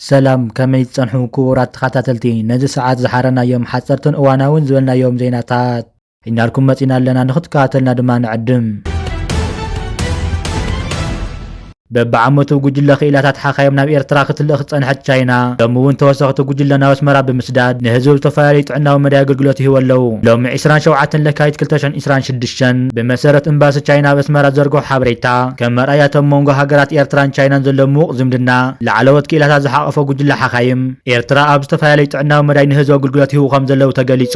ሰላም፣ ከመይ ትጸንሑ ክቡራት ተኸታተልቲ? ነዚ ሰዓት ዝሓረናዮም ሓጸርትን እዋናውን ዝበልናዮም ዜናታት ሒዝናልኩም መጺና ኣለና፣ ንኽትከታተልና ድማ ንዕድም። በብዓመቱ ጉጅለ ክኢላታት ሓኻይም ናብ ኤርትራ ክትልእኽ ዝጸንሐት ቻይና፣ ሎሚ እውን ተወሰኽቲ ጉጅለ ናብ ኣስመራ ብምስዳድ ንህዝቢ ዝተፈላለዩ ጥዕናዊ መዳይ ኣገልግሎት ይህቡ ኣለዉ። ሎሚ ዕስራን ሸውዓተን ለካቲት ክልተ ሽሕን ዕስራን ሽዱሽተን ብመሰረት ኤምባሲ ቻይና ኣብ ኣስመራ ዘርግሖ ሓበሬታ፣ ከም መርኣያ እቶም መንጎ ሃገራት ኤርትራን ቻይናን ዘሎ ምዉቕ ዝምድና፣ ላዕለዎት ክኢላታት ዝሓቐፈ ጉጅለ ሓኻይም ኤርትራ ኣብ ዝተፈላለዩ ጥዕናዊ መዳይ ንህዝቢ ኣገልግሎት ይህቡ ከም ዘለዉ ተገሊጹ።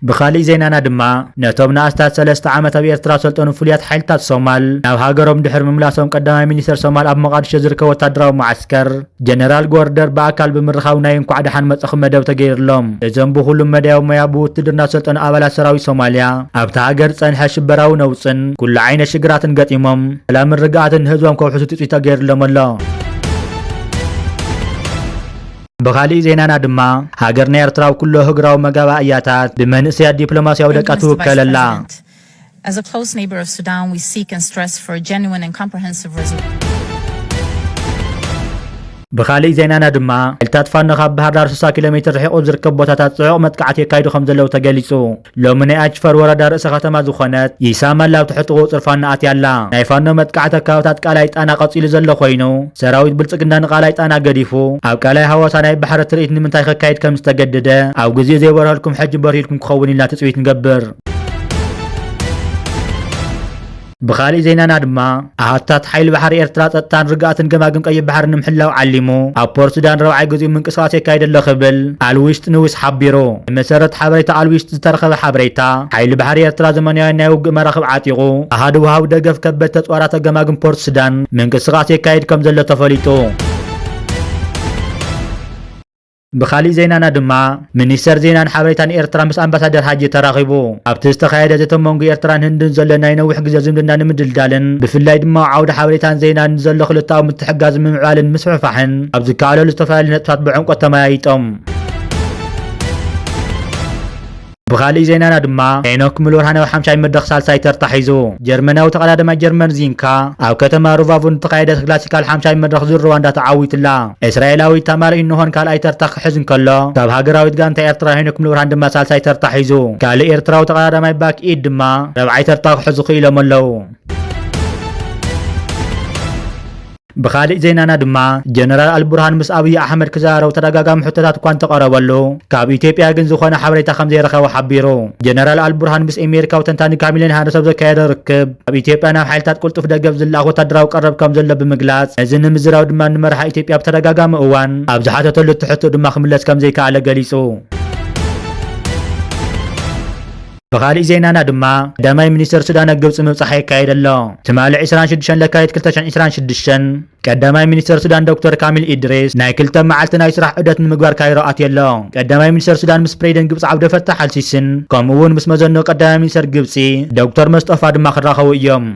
ብኻሊእ ዜናና ድማ፣ ነቶም ንኣስታት ሰለስተ ዓመት ኣብ ኤርትራ ዝሰልጠኑ ፍሉያት ሓይልታት ሶማል ናብ ሃገሮም ድሕሪ ምምላሶም፣ ቀዳማይ ሚኒስተር ሶማል ኣብ ሞቓዲሾ ዝርከብ ወታደራዊ መዓስከር ጀነራል ጎርደር ብኣካል ብምርኻብ ናይ እንኳዕ ደሓን መጻኹም መደብ ተገይርሎም። እዞም ብኹሉ መዳያዊ ሞያ ብውትድርና ዝሰልጠኑ ኣባላት ሰራዊት ሶማልያ፣ ኣብታ ሃገር ዝጸንሐ ሽበራዊ ነውጽን ኩሉ ዓይነት ሽግራትን ገጢሞም፣ ሰላምን ርግኣትን ንህዝቦም ከውሕሱ ትጽቢት ተገይርሎም ኣሎ። ብኻሊእ ዜናና ድማ፣ ሃገርና ኤርትራ ኣብ ኩሉ ህግራዊ መጋባእያታት ብመንእሰያት ዲፕሎማስያዊ ደቃ ትውከል ኣላ። As a close neighbor of Sudan, we seek and stress for a genuine and comprehensive resolution. ብኻሊእ ዜናና ድማ፣ ሓይልታት ፋኖ ካብ ባህር ዳር ስሳ ኪሎ ሜትር ርሒቑ ዝርከብ ቦታታት ጽዑቕ መጥቃዕቲ የካይዱ ከም ዘለዉ ተገሊጹ። ሎሚ ናይ ኣጅፈር ወረዳ ርእሰ ከተማ ዝኾነት ይሳማል ኣብ ትሕቲ ቁጽጽር ፋኖ ኣትያ ኣላ። ናይ ፋኖ መጥቃዕቲ ኣብ ከባብታት ቃላይ ጣና ቀጺሉ ዘሎ ኮይኑ፣ ሰራዊት ብልጽግና ንቃላይ ጣና ገዲፉ ኣብ ቃላይ ሃዋሳ ናይ ባሕሪ ትርኢት ንምንታይ ከካይድ ከም ዝተገደደ፣ ኣብ ግዜኡ ዘይበርሀልኩም ሕጂ በርሂልኩም ክኸውን ኢልና ትጽቢት ንገብር። ብኻሊእ ዜናና ድማ፣ ኣሃታት ሓይሊ ባሕሪ ኤርትራ ጸጥታን ርግኣትን ገማግም ቀይሕ ባሕሪ ንምሕላው ዓሊሙ ኣብ ፖርት ሱዳን ረብዓይ ግዜኡ ምንቅስቓስ የካይድ ኣሎ ክብል ኣልዊሽጥ ንዊስ ሓቢሩ። ብመሰረት ሓበሬታ ኣልዊሽጥ ዝተረኸበ ሓበሬታ፣ ሓይሊ ባሕሪ ኤርትራ ዘመናውያን ናይ ውግእ መራኽብ ዓጢቑ ኣሃዱ ወሃቢ ደገፍ ከበድቲ ተጽዋራት ኣብ ገማግም ፖርት ሱዳን ምንቅስቓስ የካይድ ከም ዘሎ ተፈሊጡ። ብኻሊእ ዜናና ድማ፣ ሚኒስተር ዜናን ሓበሬታን ኤርትራ ምስ ኣምባሳደር ሃጂ ተራኺቡ። ኣብቲ ዝተኻየደ ዘተ መንጎ ኤርትራን ህንድን ዘሎ ናይ ነዊሕ ግዜ ዝምድና ንምድልዳልን፣ ብፍላይ ድማ ኣብ ዓውዲ ሓበሬታን ዜናን ዘሎ ክልተኣዊ ምትሕግጋዝ ንምምዕባልን ምስፍሕፋሕን ኣብ ዝከኣለሉ ዝተፈላለዩ ነጥብታት ብዕምቆት ተመያይጦም። ብኻሊእ ዜናና ድማ፣ ሄኖክ ምሉርሃን ኣብ ሓምሻይ መድረኽ ሳልሳይ ተርታ ሒዙ። ጀርመናዊ ተቐዳዳማይ ጀርመን ዚንካ ኣብ ከተማ ሩቫቡ ንተኻየደ ክላሲካል ሓምሻይ መድረኽ ዙር ሩዋንዳ ተዓዊትላ። እስራኤላዊ ታማር ኢንሆን ካልኣይ ተርታ ክሕዝ እንከሎ፣ ካብ ሃገራዊት ጋንታ ኤርትራ ሄኖክ ምሉርሃን ድማ ሳልሳይ ተርታ ሒዙ። ካልእ ኤርትራዊ ተቐዳዳማይ ባክ ኢድ ድማ ራብዓይ ተርታ ክሕዙ ክኢሎም ኣለዉ። ብኻሊእ ዜናና ድማ፣ ጀነራል ኣልቡርሃን ምስ ኣብይ ኣሕመድ ክዘራረቡ ተደጋጋሚ ሕቶታት እኳ እንተቐረበሉ፣ ካብ ኢትዮጵያ ግን ዝኾነ ሓበሬታ ከም ዘይረኸበ ሓቢሩ። ጀነራል ኣልቡርሃን ምስ ኣሜሪካዊ ተንታኒ ካሚለን ሃሪስ ኣብ ዘካየዶ ርክብ፣ ኣብ ኢትዮጵያ ናብ ሓይልታት ቅልጡፍ ደገፍ ዝለኣኽ ወታደራዊ ቀረብ ከም ዘሎ ብምግላጽ፣ ነዚ ንምዝራብ ድማ ንመራሒ ኢትዮጵያ ብተደጋጋሚ እዋን ኣብ ዝሓተተሉ እቲ ሕቶ ድማ ክምለስ ከም ዘይከኣለ ገሊጹ። ብኻሊእ ዜናና ድማ፣ ቀዳማይ ሚኒስተር ሱዳን ኣብ ግብጺ ምብጻሕ የካይድ ኣሎ። ትማሊ ዕስራን ሽዱሽተን ለካቲት ክልተ ሽሕን ዕስራን ሽዱሽተን፣ ቀዳማይ ሚኒስተር ሱዳን ዶክተር ካሚል ኢድሪስ ናይ ክልተ መዓልቲ ናይ ስራሕ ዑደት ንምግባር ካይሮ ኣትዩ ኣሎ። ቀዳማይ ሚኒስተር ሱዳን ምስ ፕሬዚደንት ግብጺ ዓብደል ፈታሕ ኣልሲሲን ከምኡ እውን ምስ መዘንኡ ቀዳማይ ሚኒስተር ግብጺ ዶክተር መስጦፋ ድማ ክራኸቡ እዮም።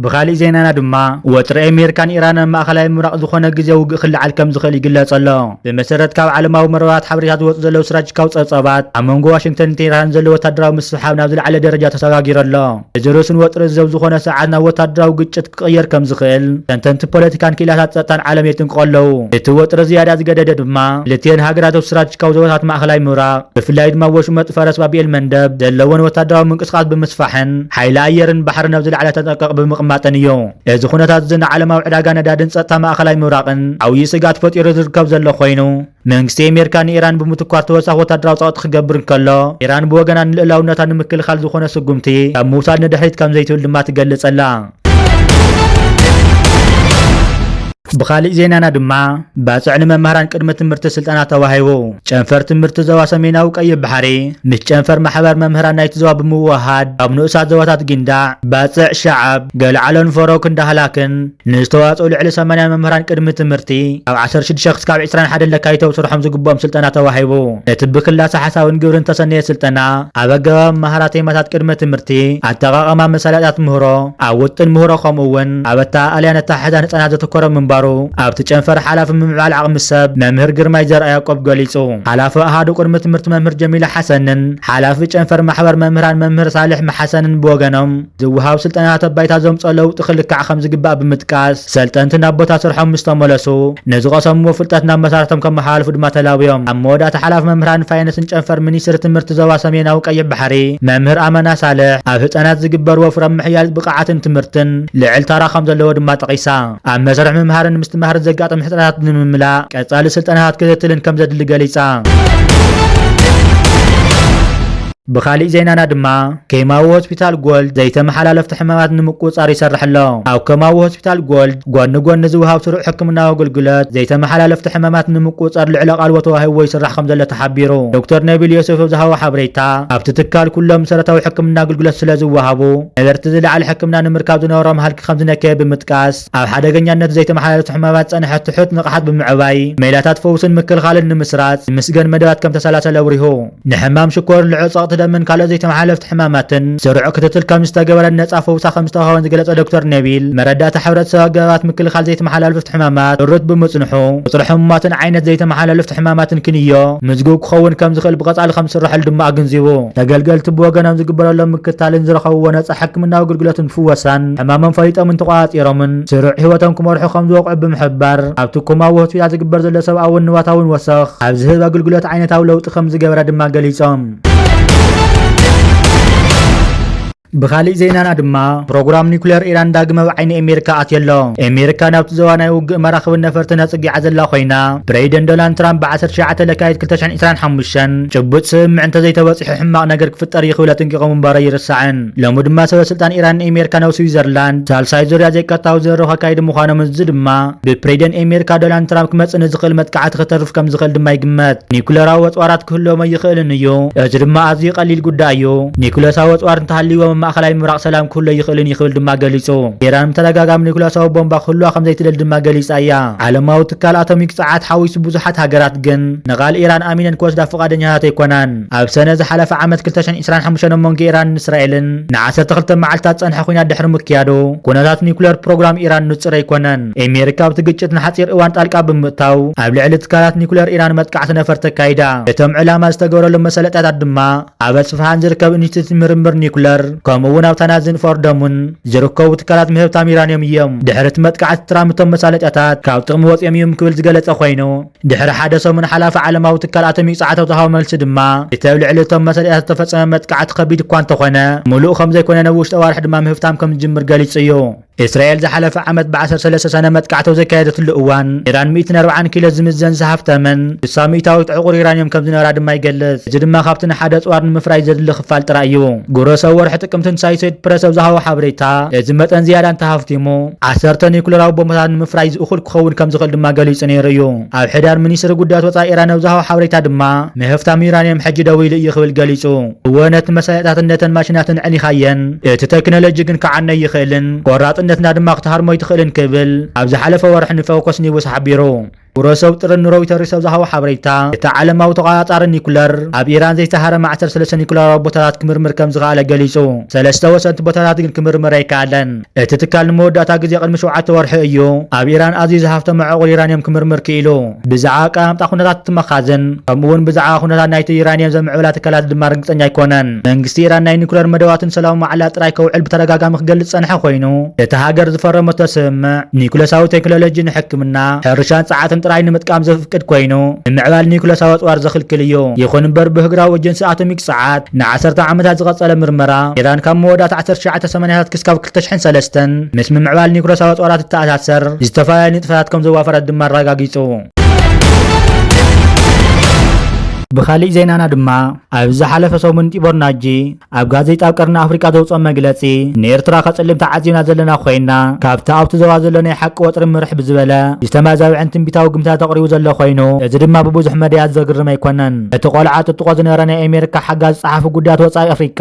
ብኻሊእ ዜናና ድማ፣ ወጥሪ ኣሜሪካን ኢራን ኣብ ማእኸላይ ምብራቕ ዝኾነ ግዜ ውግእ ክለዓል ከም ዝኽእል ይግለጽ ኣሎ። ብመሰረት ካብ ዓለማዊ መርበባት ሓበሬታ ዝወጹ ዘለዉ ስትራቴጂካዊ ጸብጻባት፣ ኣብ መንጎ ዋሽንግተንን ቴህራንን ዘሎ ወታደራዊ ምስሕሓብ ናብ ዝለዓለ ደረጃ ተሰጋጊሩ ኣሎ። እዚ ርእሱን ወጥሪ እዚ ኣብ ዝኾነ ሰዓት ናብ ወታደራዊ ግጭት ክቕየር ከም ዝኽእል ተንተንቲ ፖለቲካን ክኢላታት ጸጥታን ዓለም የጥንቅቑ ኣለዉ። እቲ ወጥሪ ዝያዳ ዝገደደ ድማ፣ ክልቲኤን ሃገራት ኣብ ስትራቴጂካዊ ዞባታት ማእኸላይ ምብራቕ፣ ብፍላይ ድማ ወሽመጥ ፈረስ ባብኤል መንደብ ዘለወን ወታደራዊ ምንቅስቓስ ብምስፋሕን፣ ሓይሊ ኣየርን ባሕርን ኣብ ዝለዓለ ተጠንቀቕ ብምቕማጥን እዩ። እዚ ኩነታት እዚ ንዓለማዊ ዕዳጋ ነዳድን ጸጥታ ማእኸላይ ምብራቕን ዓብዪ ስግኣት ፈጢሩ ዝርከብ ዘሎ ኮይኑ፣ መንግስቲ ኣሜሪካ ንኢራን ብምትኳር ተወሳኺ ወታደራዊ ጸቕጢ ክገብር እንከሎ፣ ኢራን ብወገና ንልኡላውነታ ንምክልኻል ዝኾነ ስጉምቲ ካብ ምውሳድ ንድሕሪት ከም ዘይትብል ድማ ትገልጽ ኣላ። ብኻሊእ ዜናና ድማ፣ ባጽዕ ንመምህራን ቅድሚ ትምህርቲ ስልጠና ተዋሂቡ። ጨንፈር ትምህርቲ ዞባ ሰሜናዊ ቀይሕ ባሕሪ ምስ ጨንፈር ማሕበር መምህራን ናይቲ ዞባ ብምውህሃድ፣ ኣብ ንኡሳት ዞባታት ጊንዳዕ፣ ባጽዕ፣ ሸዓብ፣ ገልዓሎን ፈረው ክንዳህላክን ንዝተዋጽኡ ልዕሊ ሰማንያ መምህራን ቅድሚ ትምህርቲ ካብ ዓሰርተ ሽዱሽተ ክሳብ ዕስራን ሓደን ለካቲት ኣብ ስርሖም ዝግብኦም ስልጠና ተዋሂቡ። ነቲ ብክላሰ ሓሳብን ግብርን ዝተሰነየ ስልጠና፣ ኣብ ኣገባብ ኣመሃህራ ቴማታት ቅድመ ትምህርቲ፣ ኣጠቓቕማ መሳለጥያታት ምህሮ፣ ኣብ ውጥን ምህሮ፣ ከምኡ እውን ኣብ ኣተኣእልያን ኣተሓሕዛን ህጻናት ዘተኮረ ምንባሩ ኣብቲ ጨንፈር ሓላፊ ምምዕባል ዓቕሚ ሰብ መምህር ግርማይ ዘርኣያቆብ ገሊጹ። ሓላፊ ኣሃዱ ቅድሚ ትምህርቲ መምህር ጀሚላ ሓሰንን ሓላፊ ጨንፈር ማሕበር መምህራን መምህር ሳልሕ መሓሰንን ብወገኖም ዝወሃብ ስልጠናታት ኣብ ባይታ ዘምጽኦ ለውጢ ክልካዕ ከም ዝግባእ ብምጥቃስ፣ ሰልጠንቲ ናብ ቦታ ስርሖም ምስ ተመለሱ፣ ንዝቐሰምዎ ፍልጠት ናብ መሳርሕቶም ከመሓላልፉ ድማ ተላብዮም። ኣብ መወዳእታ ሓላፊ መምህራን ፋይናንስን ጨንፈር ሚኒስትሪ ትምህርቲ ዞባ ሰሜናዊ ቀይሕ ባሕሪ መምህር ኣመና ሳልሕ፣ ኣብ ህጻናት ዝግበር ወፍሪ ኣብ ምሕያል ብቕዓትን ትምህርትን ልዕል ታራ ከም ዘለዎ ድማ ጠቒሳ። ኣብ መስርሕ ምምሃርን ምስትምሃርን ዘጋጥም ሕጽረታት ንምምላእ ቀጻሊ ስልጠናታት ክትትልን ከም ዘድሊ ገሊጻ። ብኻሊእ ዜናና ድማ፣ ኬማዊ ሆስፒታል ጎልድ ዘይተመሓላለፍቲ ሕማማት ንምቁጽጻር ይሰርሕ ኣሎ። ኣብ ኬማዊ ሆስፒታል ጎልድ ጎኒ ጎኒ ዝወሃብ ስሩዕ ሕክምናዊ ኣገልግሎት ዘይተመሓላለፍቲ ሕማማት ንምቁጽጻር ልዕሊ ኣቓልቦ ተዋሂብዎ ይስራሕ ከም ዘሎ ተሓቢሩ። ዶክተር ነቢል ዮሴፍ ኣብ ዝሃቦ ሓበሬታ፣ ኣብቲ ትካል ኩሎም መሰረታዊ ሕክምና ኣገልግሎት ስለ ዝወሃቡ፣ ነበርቲ ዝለዓለ ሕክምና ንምርካብ ዝነበሮም ሃልኪ ከም ዝነከየ ብምጥቃስ፣ ኣብ ሓደገኛነት ዘይተመሓላለፍቲ ሕማማት ዝጸንሐ ትሑት ንቕሓት ብምዕባይ፣ ሜላታት ፈውስን ምክልኻልን ንምስራጽ ዝምስገን መደባት ከም ተሰላሰለ ኣብሪሁ። ንሕማም ሽኮር፣ ልዑል ጸቕጢ ደምን ካልኦት ዘይተመሓላለፍቲ ሕማማትን ስሩዕ ክትትል ከም ዝተገበረን ነጻ ፈውሳ ከም ዝተዋህበን ዝገለጸ ዶክተር ነቢል፣ መረዳእታ ሕብረተሰብ ኣገባባት ምክልኻል ዘይተመሓላለፍቲ ሕማማት ጥሩት ብምጽንሑ፣ ቁጽሪ ሕሙማትን ዓይነት ዘይተመሓላለፍቲ ሕማማትን ክንዮ ምዝጉብ ክኸውን ከም ዝኽእል ብቐጻሊ ከም ዝስረሐሉ ድማ ኣገንዚቡ። ተገልገልቲ ብወገኖም ዝግበረሎም ምክትታልን ዝረኸብዎ ነጻ ሕክምናዊ ኣገልግሎትን ፍወሳን፣ ሕማሞም ፈሊጦምን ተቖጻጺሮምን ስሩዕ ህይወቶም ክመርሑ ከም ዝበቕዑ ብምሕባር፣ ኣብቲ ኮማዊ ሆስፒታል ዝግበር ዘሎ ሰብኣውን ንዋታውን ወሰኽ፣ ኣብ ዝህብ ኣገልግሎት ዓይነታዊ ለውጢ ከም ዝገበረ ድማ ገሊጾም። ብኻሊእ ዜናና ድማ፣ ፕሮግራም ኒኩሌር ኢራን ዳግመ ኣብ ዓይኒ ኣሜሪካ ኣትዮ ኣሎ። ኣሜሪካ ናብቲ ዞባ ናይ ውግእ መራኽብን ነፈርትን ኣጸጊዓ ዘላ ኮይና፣ ፕሬዚደንት ዶናልድ ትራምፕ ብ ዓሰርተ ትሽዓተ ለካቲት ክልተ ሽሕን ዕስራን ሓሙሽተን ጭቡጥ ስምምዕ እንተዘይተበጺሑ ሕማቕ ነገር ክፍጠር እዩ ክብል ኣጠንቂቖም ምንባሩ ኣይርሳዕን። ሎሚ ድማ ሰበ ስልጣን ኢራን ኣሜሪካ ናብ ስዊዘርላንድ ሳልሳይ ዙርያ ዘይቀጥታዊ ዝርርብ ከካይዱ ምዃኖም፣ እዚ ድማ ብፕሬዚደንት ኣሜሪካ ዶናልድ ትራምፕ ክመጽእ ንዝኽእል መጥቃዕቲ ከተርፍ ከም ዝኽእል ድማ ይግመት። ኒኩለራዊ ኣጽዋራት ክህልዎም ኣይኽእልን እዩ። እዚ ድማ ኣዝዩ ቀሊል ጉዳይ እዩ። ኒኩለሳዊ ኣጽዋር እንተሃልይዎም ኣብ ማእከላይ ምብራቕ ሰላም ክህሉ ኣይኽእልን እዩ ክብል ድማ ገሊጹ። ኢራን ብተደጋጋሚ ኒኩለሳዊ ቦምባ ክህልዋ ከም ዘይትደሊ ድማ ገሊጻ እያ። ዓለማዊ ትካል ኣቶሚክ ጸዓት ሓዊሱ ብዙሓት ሃገራት ግን ንቓል ኢራን ኣሚነን ክወስዳ ፍቓደኛታት ኣይኮናን። ኣብ ሰነ ዝሓለፈ ዓመት ክልተ ሽሕን ዕስራን ሓሙሽተን ኣብ መንጎ ኢራንን እስራኤልን ንዓሰርተ ክልተ መዓልታት ዝጸንሐ ኲናት ድሕሪ ምክያዱ፣ ኩነታት ኒኩለር ፕሮግራም ኢራን ንጹር ኣይኮነን። ኣሜሪካ ኣብቲ ግጭት ንሓጺር እዋን ጣልቃ ብምእታው፣ ኣብ ልዕሊ ትካላት ኒኩለር ኢራን መጥቃዕቲ ነፈርቲ ኣካይዳ። እቶም ዕላማ ዝተገበረሎም መሳለጥያታት ድማ፣ ኣብ ኣስፍሃን ዝርከብ ኢንስቲትዩት ምርምር ኒኩለር፣ ከምኡ እውን ኣብ ታናዝን ፎርዶምን ዝርከቡ ትካላት ምህብታም ዩራንዮም እዮም። ድሕሪ እቲ መጥቃዕቲ ትራምፕ እቶም መሳለጥያታት ካብ ጥቕሚ ወፂኦም እዮም ክብል ዝገለጸ ኮይኑ፣ ድሕሪ ሓደ ሰሙን ሓላፊ ዓለማዊ ትካል ኣቶሚክ ጸዓት ኣብ ዝሃቦ መልሲ ድማ፣ እቲ ኣብ ልዕሊ እቶም መሳለጥያታት ዝተፈጸመ መጥቃዕቲ ከቢድ እኳ እንተኾነ፣ ምሉእ ከም ዘይኮነ፣ ናብ ውሽጢ ኣዋርሕ ድማ ምህብታም ከም ዝጅምር ገሊጹ እዩ። እስራኤል ዝሓለፈ ዓመት ብ ዓሰርተ ሰለስተ ሰነ መጥቃዕቲ ኣብ ዘካየደትሉ እዋን፣ ኢራን ሚእትን ኣርባዓን ኪሎ ዝምዘን ዝሃፍተመን ስሳ ሚእታዊት ዕቑር ዩራንዮም ከም ዝነበራ ድማ ይገልጽ። እዚ ድማ ካብቲ ንሓደ ኣጽዋር ንምፍራይ ዘድሊ ክፋል ጥራይ እዩ። ጉረስ ኣብ ወርሒ ጥቅምቲ ንሳይሶይድ ፕረስ ኣብ ዝሃቦ ሓበሬታ፣ እዚ መጠን ዝያዳ እንተሃፍቲሙ፣ ዓሰርተ ኒኩለራዊ ቦምባታት ንምፍራይ ዝእኹል ክኸውን ከም ዝኽእል ድማ ገሊጹ ነይሩ እዩ። ኣብ ሕዳር ሚኒስትሪ ጉዳያት ወጻኢ ኢራን ኣብ ዝሃቦ ሓበሬታ ድማ፣ ምህፍታም ዩራንዮም ሕጂ ደው ኢሉ እዩ ክብል ገሊጹ። እወ፣ ነቲ መሳለጥያታትን ነተን ማሽናትን ኣዕኒኻየን፣ እቲ ቴክኖሎጂ ግን ክዓኖ ኣይኽእልን፣ ቆራጽነትና ድማ ክትሃርሞ ኣይትኽእልን ክብል ኣብ ዝሓለፈ ወርሒ ንፎከስ ኒውስ ሓቢሩ። ጉረስ ኣብ ጥርን ንሮይተርስ ኣብ ዝሃቦ ሓበሬታ፣ እቲ ዓለማዊ ተቆጻጻሪ ኒኩለር ኣብ ኢራን ዘይተሃረመ ዓሰርተ ሰለስተ ኒኩለራዊ ቦታታት ክምርምር ከም ዝኸኣለ ገሊጹ። ሰለስተ ወሰንቲ ቦታታት ግን ክምርምር ኣይከኣለን። እቲ ትካል ንመወዳእታ ግዜ ቅድሚ ሸውዓተ ወርሒ እዩ ኣብ ኢራን ኣዝዩ ዝሃፍተመ ዕቑር ዩራንዮም ክምርምር ክኢሉ። ብዛዕባ ኣቀማምጣ ኩነታት እቲ መኻዝን፣ ከምኡ እውን ብዛዕባ ኩነታት ናይቲ ዩራንየም ዘምዕብላ ትካላት ድማ ርግጸኛ ኣይኮነን። መንግስቲ ኢራን ናይ ኒኩለር መደባትን ሰላማዊ ማዕላ ጥራይ ከውዕል ብተደጋጋሚ ክገልጽ ዝጸንሐ ኮይኑ፣ እቲ ሃገር ዝፈረመቶ ስምምዕ ኒኩለሳዊ ቴክኖሎጂ ንሕክምና፣ ሕርሻን ጸዓትን ጥራይ ንምጥቃም ዘፍቅድ ኮይኑ፣ ንምዕባል ኒኩለሳዊ ኣጽዋር ዘኽልክል እዩ። ይኹን እምበር፣ ብህግራዊ ኤጀንሲ ኣቶሚክ ጸዓት ንዓሰርተ ዓመታት ዝቐጸለ ምርመራ፣ ኢራን ካብ መወዳእታ ዓሰርተ ትሽዓተ ሰማንያታት ክስካብ ክልተ ሽሕን ሰለስተን ምስ ምምዕባል ኒኩለሳዊ ኣጽዋራት እተኣሳሰር ዝተፈላለዩ ንጥፈታት ከም ዘዋፈረት ድማ ኣረጋጊጹ። ብኻሊእ ዜናና ድማ፣ ኣብ ዝሓለፈ ሰሙን ጢቦር ናጂ ኣብ ጋዜጣ ኣብ ቀርኒ ኣፍሪቃ ዘውፅኦ መግለፂ፣ ንኤርትራ ከፅልም ተዓዚብና ዘለና ኮይና፣ ካብቲ ኣብቲ ዞባ ዘሎ ናይ ሓቂ ወጥሪ ምርሕ ብዝበለ ዝተመዛብዐን ትንቢታዊ ግምታት ኣቕሪቡ ዘሎ ኮይኑ፣ እዚ ድማ ብብዙሕ መዳያት ዘግርም ኣይኮነን። እቲ ቆልዓ ጥጥቆ ዝነበረ ናይ ኣሜሪካ ሓጋዚ ጸሓፊ ጉዳያት ወጻኢ ኣፍሪቃ፣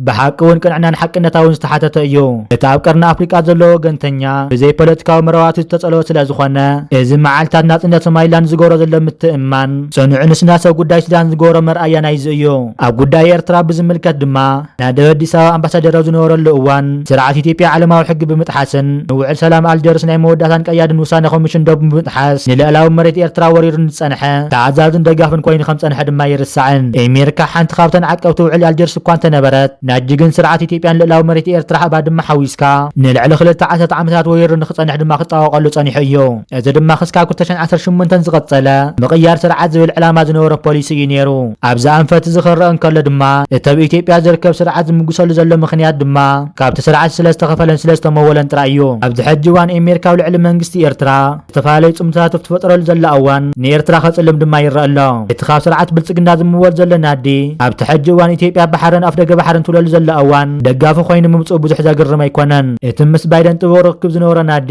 ብሓቂ እውን ቅንዕናን ሓቅነታውን ዝተሓተተ እዩ። እቲ ኣብ ቀርኒ ኣፍሪቃ ዘሎ ወገንተኛ፣ ብዘይ ፖለቲካዊ መረባቱ ዝተጸለወ ስለ ዝኾነ፣ እዚ መዓልታት ናጽነት ሶማሊላንድ ዝገብሮ ዘሎ ምትእምማን፣ ጽኑዕ ንስናሰብ ጉዳይ ሱዳን ዝገበሮ መርኣያ ናይዚ እዩ። ኣብ ጉዳይ ኤርትራ ብዝምልከት ድማ፣ ናብ ኣዲስ ኣበባ ኣምባሳደር ኣብ ዝነበረሉ እዋን፣ ስርዓት ኢትዮጵያ ዓለማዊ ሕጊ ብምጥሓስን ንውዕል ሰላም ኣልጀርስ ናይ መወዳእታን ቀያድን ውሳነ ኮሚሽን ዶብ ብምጥሓስ፣ ንልዕላዊ መሬት ኤርትራ ወሪሩን ዝጸንሐ ተዓዛዝን ደጋፍን ኮይኑ ከም ጸንሐ ድማ ይርሳዕን። ኣሜሪካ ሓንቲ ካብተን ዓቀብቲ ውዕል ኣልጀርስ እኳ እንተነበረት፣ ናጂ ግን ስርዓት ኢትዮጵያን ልዕላዊ መሬት ኤርትራ ኣባ ድማ ሓዊስካ፣ ንልዕሊ ክልተ ዓሰርተ ዓመታት ወሪሩ ንኽጸንሕ ድማ ክጣወቀሉ ጸኒሑ እዩ። እዚ ድማ ክስካብ ክልተ ሽሕን ዓሰርተ ሸሞንተን ዝቐጸለ ምቕያር ስርዓት ዝብል ዕላማ ዝነበሮ ፖሊሲ እዩ ነይሩ። ኣብዚ ኣንፈት እዚ ክረአ እንከሎ ድማ፣ እቲ ኣብ ኢትዮጵያ ዝርከብ ስርዓት ዝምጉሰሉ ዘሎ ምኽንያት ድማ ካብቲ ስርዓት ስለ ዝተኸፈለን ስለ ዝተመወለን ጥራይ እዩ። ኣብዚ ሕጂ እዋን ኣሜሪካ ኣብ ልዕሊ መንግስቲ ኤርትራ ዝተፈላለዩ ጽምብታት ኣብ ትፈጥረሉ ዘላ እዋን፣ ንኤርትራ ከጽልም ድማ ይረአ ኣሎ። እቲ ካብ ስርዓት ብልጽግና ዝምወል ዘሎ ናዲ፣ ኣብቲ ሕጂ እዋን ኢትዮጵያ ባሕርን ኣፍደገ ባሕርን ትብለሉ ዘላ እዋን፣ ደጋፊ ኮይኑ ምምጽኡ ብዙሕ ዘግርም ኣይኮነን። እቲ ምስ ባይደን ጥቡቕ ርክብ ዝነበሮ ናዲ፣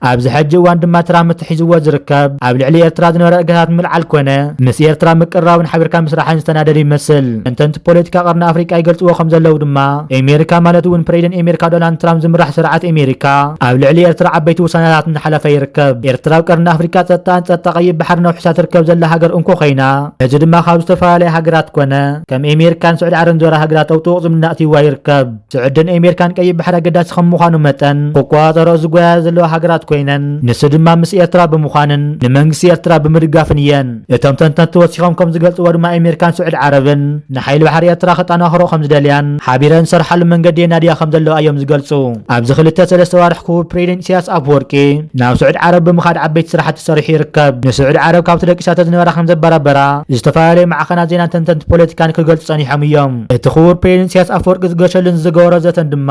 ኣብዚ ሕጂ እዋን ድማ ትራምፕ ተሒዝዎ ዝርከብ፣ ኣብ ልዕሊ ኤርትራ ዝነበረ እገታት ምልዓል ኮነ፣ ምስ ኤርትራ ምቅርራብን ሓቢርካ ምስራሕን ዝተናደደ ይመስል። ተንተንቲ ፖለቲካ ቀርኒ ኣፍሪቃ ይገልጽዎ ከም ዘለዉ ድማ፣ ኣሜሪካ ማለት እውን ፕሬዚደንት ኣሜሪካ ዶናልድ ትራምፕ ዝምራሕ ስርዓት ኣሜሪካ፣ ኣብ ልዕሊ ኤርትራ ዓበይቲ ውሳነታት እናሓለፈ ይርከብ። ኤርትራ ኣብ ቀርኒ ኣፍሪቃ ጸጥታን ጸጥታ ቀይሕ ባሕርን ኣውሒሳ ትርከብ ዘላ ሃገር እንኮ ኮይና፣ እዚ ድማ ካብ ዝተፈላለያ ሃገራት ኮነ፣ ከም ኣሜሪካን ስዑዲ ዓረብን ዝበላ ሃገራት ኣብ ጥቡቕ ዝምድና ኣትይዋ ይርከብ። ስዑድን ኣሜሪካን ቀይሕ ባሕሪ ኣገዳሲ ከም ምዃኑ መጠን፣ ክቆጻጸረኦ ዝጓያ ዘለዋ ሃገራት ኮይነን፣ ንሱ ድማ ምስ ኤርትራ ብምዃንን ንመንግስቲ ኤርትራ ብምድጋፍን እየን። እቶም ተንተንቲ ወሲኾም ከም ዝገልጽዎ ድማ ኣሜሪካን ስዑዲ ዓረብን ንሓይሊ ባሕሪ ኤርትራ ከጠናኽሮ ከም ዝደልያን ሓቢረን ዝሰርሓሉ መንገዲ የናድያ ከም ዘለዋ እዮም ዝገልጹ። ኣብዚ ክልተ ሰለስተ ዋርሕ ክቡር ፕሬዚደንት ኢሳያስ ኣፈወርቂ ናብ ስዑዲ ዓረብ ብምኻድ ዓበይቲ ስራሕቲ ሰሪሑ ይርከብ። ንስዑዲ ዓረብ ካብቲ ደቂሳቶ ዝነበራ ከም ዘበራበራ ዝተፈላለዩ ማዕኸናት ዜናን ተንተንቲ ፖለቲካን ክገልጹ ጸኒሖም እዮም። እቲ ክቡር ፕሬዚደንት ኢሳያስ ኣፈወርቂ ዝገሸሉን ዝገበሮ ዘተን ድማ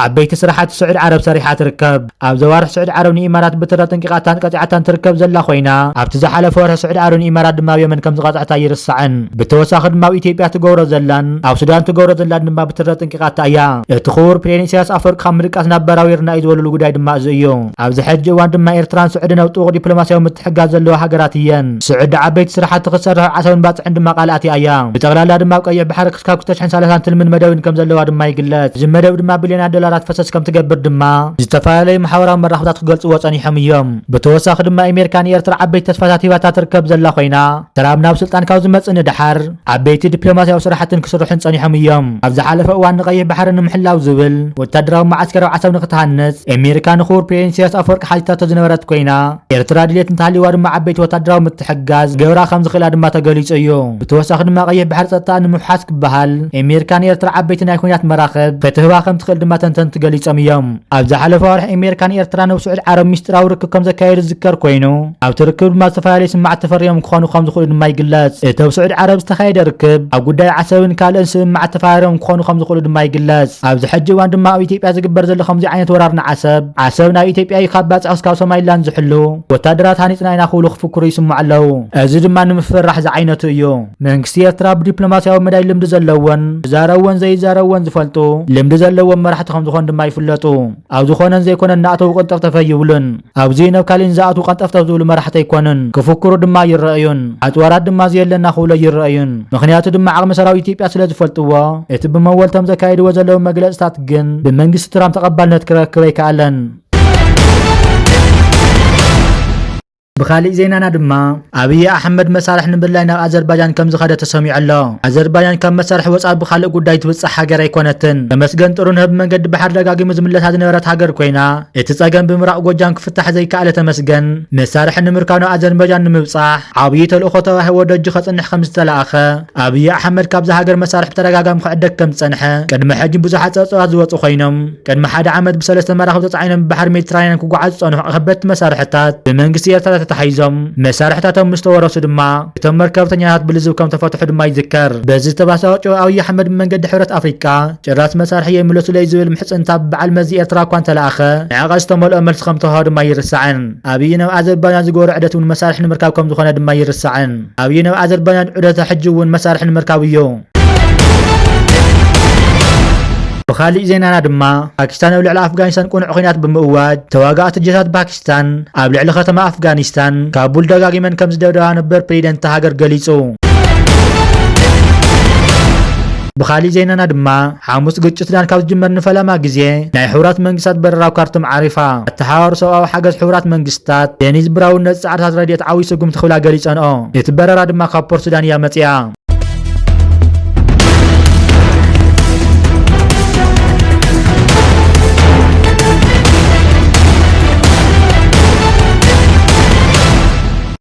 ዓበይቲ ስራሓት ስዑዲ ዓረብ ሰሪሓ ትርከብ። ኣብ ዘዋርሕ ስዑዲ ዓረብ ንኢማራት ብትረ ጠንቂቓታን ቀጺዓታን ትርከብ ዘላ ኮይና፣ ኣብቲ ዝሓለፈ ወርሒ ስዑዲ ዓረብ ንኢማራት ድማ ኣብ የመን ከም ዝቐጽዐታ ይርሳዕን። ብተወሳኺ ድማ ኣብ ኢትዮጵያ ትገብሮ ዘላን ኣብ ሱዳን ትገብሮ ዘላን ድማ ብትረ ጠንቂቓታ እያ። እቲ ክቡር ፕሬዚደንት ኢሳያስ ኣፈወርቂ ካብ ምድቃስ ናብ በራዊርና እዩ ዝበሉሉ ጉዳይ ድማ እዚ እዩ። ኣብዚ ሕጂ እዋን ድማ ኤርትራን ስዑድን ኣብ ጥቡቕ ዲፕሎማሲያዊ ምትሕጋዝ ዘለዋ ሃገራት እየን። ስዑዲ ዓበይቲ ስራሕቲ ክትሰርሕ ዓሰብን ባጽዕን ድማ ቃል ኣትያ እያ። ብጠቕላላ ድማ ኣብ ቀይሕ ባሕሪ ክስካብ ክልተ ሽሕን ሰላሳን ትልምን መደብን ከም ዘለዋ ድማ ይግለጽ። እዚ መደብ ድማ ቢልዮናት ዶላራት ፈሰስ ከም ትገብር ድማ ዝተፈላለዩ ማሕበራዊ መራኽብታት ክገልጽዎ ጸኒሖም እዮም። ብተወሳኺ ድማ ኣሜሪካ ንኤርትራ ዓበይቲ ተስፋታት ሂባታ ትርከብ ዘላ ኮይና፣ ትራምፕ ናብ ስልጣን ካብ ዝመጽእ ንድሓር ዓበይቲ ዲፕሎማሲያዊ ስራሕትን ክስርሑን ጸኒሖም እዮም። ኣብ ዝሓለፈ እዋን ንቀይሕ ባሕሪ ንምሕላው ዝብል ወታደራዊ መዓስከር ኣብ ዓሰብ ንክትሃንጽ ኣሜሪካ ንክቡር ፕሬዚደንት ኢሳያስ ኣፈወርቂ ሓቲታቶ ዝነበረት ኮይና፣ ኤርትራ ድሌት እንተሃልይዋ ድማ ዓበይቲ ወታደራዊ ምትሕጋዝ ገብራ ከም ዝኽእላ ድማ ተገሊጹ እዩ። ብተወሳኺ ድማ ቀይሕ ባሕሪ ጸጥታ ንምውሓስ ክበሃል ኣሜሪካ ንኤርትራ ዓበይቲ ናይ ኩናት መራኽብ ክትህባ ከም ትኽእል ድማ ተንተንቲ ገሊጾም እዮም። ኣብ ዝሓለፈ ወርሒ ኣሜሪካ ንኤርትራ ናብ ስዑዲ ዓረብ ሚስጢራዊ ርክብ ከም ዘካየዱ ዝዝከር ኮይኑ፣ ኣብቲ ርክብ ድማ ዝተፈላለዩ ስምማዓት ተፈሪሞም ክኾኑ ከም ዝኽእሉ ድማ ይግለጽ። እቲ ኣብ ስዑዲ ዓረብ ዝተኻየደ ርክብ ኣብ ጉዳይ ዓሰብን ካልእን ስምማዓት ተፈራሪሞም ክኾኑ ከም ዝኽእሉ ድማ ይግለጽ። ኣብዚ ሕጂ እዋን ድማ ኣብ ኢትዮጵያ ዝግበር ዘሎ ከምዚ ዓይነት ወራር ንዓሰብ፣ ዓሰብ ናብ ኢትዮጵያ እዩ ካብ ባጽዕ ክስካብ ሶማሊላንድ ዝሕሉ ወታደራት ሃኒጽና ኢና ክብሉ ክፍክሩ ይስምዑ ኣለዉ። እዚ ድማ ንምፍርራሕ ዝዓይነቱ እዩ። መንግስቲ ኤርትራ ብዲፕሎማሲያዊ መዳይ ልምዲ ዘለዎን ዝዛረብዎን ዘይዛረብዎን ዝፈልጡ ልምዲ ዘለዎም መራሕቲ ከም ዝኾኑ ድማ ይፍለጡ። ኣብ ዝኾነን ዘይኮነን እናኣተዉ ቅንጠፍጠፍ ኣይብሉን። ኣብዚ ናብ ካሊእ ንዝኣትዉ ቀንጠፍጠፍ ዝብሉ መራሕቲ ኣይኮኑን። ክፍክሩ ድማ ይረኣዩን። ኣጽዋራት ድማ ዘየለና ክብሉ ይረኣዩን። ምኽንያቱ ድማ ዓቕሚ ሰራዊት ኢትዮጵያ ስለ ዝፈልጥዎ፣ እቲ ብመወልቶም ዘካይድዎ ዘለዉ መግለጽታት ግን ብመንግስቲ ትራምፕ ተቐባልነት ክረክብ ኣይከኣለን። ብኻሊእ ዜናና ድማ፣ ኣብይ ኣሕመድ መሳርሒ ንምድላይ ናብ ኣዘርባይጃን ከም ዝኸደ ተሰሚዑ ኣሎ። ኣዘርባይጃን ካብ መሳርሒ ወጻኢ ብኻልእ ጉዳይ ትብጻሕ ሃገር ኣይኮነትን። ተመስገን ጥሩነህ ብመንገዲ ባሕሪ ደጋጊሙ ዝምለሳ ዝነበረት ሃገር ኮይና፣ እቲ ጸገም ብምራቕ ጎጃም ክፍታሕ ዘይከኣለ ተመስገን፣ መሳርሒ ንምርካብ ናብ ኣዘርባይጃን ንምብጻሕ ዓብዪ ተልእኾ ተዋሂቦ ደጁ ከጽንሕ ከም ዝተላእኸ፣ ኣብይ ኣሕመድ ካብዛ ሃገር መሳርሒ ብተደጋጋሚ ክዕደግ ከም ዝጸንሐ ቅድሚ ሕጂ ብዙሓት ጸብጻባት ዝወጹ ኮይኖም፣ ቅድሚ ሓደ ዓመት ብሰለስተ መራኽብ ተጻዒኖም ብባሕሪ ሜዲትራንያን ክጓዓዙ ዝጸንሑ ከበድቲ መሳርሕታት ብመንግስቲ ኤርትራ ተታሒዞም፣ መሳርሕታቶም ምስ ተወረሱ ድማ እቶም መርከብተኛታት ብልዝብ ከም ተፈትሑ ድማ ይዝከር። በዚ ዝተባሳወ ጨው ኣብይ ኣሕመድ ብመንገዲ ሕብረት ኣፍሪቃ ጭራስ መሳርሒ የምለሱለይ ዝብል ምሕጽንታ ብበዓል መዚ ኤርትራ እኳ እንተለኣኸ፣ ንዕቐት ዝተመልኦ መልሲ ከም ተዋህቦ ድማ ይርሳዕን። ኣብይ ናብ ኣዘርባይጃን ዝገበሮ ዑደት እውን መሳርሒ ንምርካብ ከም ዝኾነ ድማ ይርሳዕን። ኣብይ ናብ ኣዘርባይጃን ዑደቱ ሕጂ እውን መሳርሒ ንምርካብ እዩ። ብኻሊእ ዜናና ድማ፣ ፓኪስታን ኣብ ልዕሊ ኣፍጋኒስታን ቅኑዕ ኲናት ብምእዋጅ፣ ተዋጋእቲ ጀታት ፓኪስታን ኣብ ልዕሊ ከተማ ኣፍጋኒስታን ካቡል ደጋጊመን ከም ዝደብደባ ነበር ፕሬዚደንት እታ ሃገር ገሊጹ። ብኻሊእ ዜናና ድማ፣ ሓሙስ ግጭት ሱዳን ካብ ዝጅመር ንፈለማ ግዜ ናይ ሕቡራት መንግስታት በረራ ኣብ ካርቱም ዓሪፋ። ኣተሓባባሪ ሰብኣዊ ሓገዝ ሕቡራት መንግስታት ዴኒዝ ብራውን ነቲ ጻዕርታት ረድኤት ዓብዪ ስጉምቲ ክብላ ገሊጸንኦ። እቲ በረራ ድማ ካብ ፖርት ሱዳን እያ መጺኣ።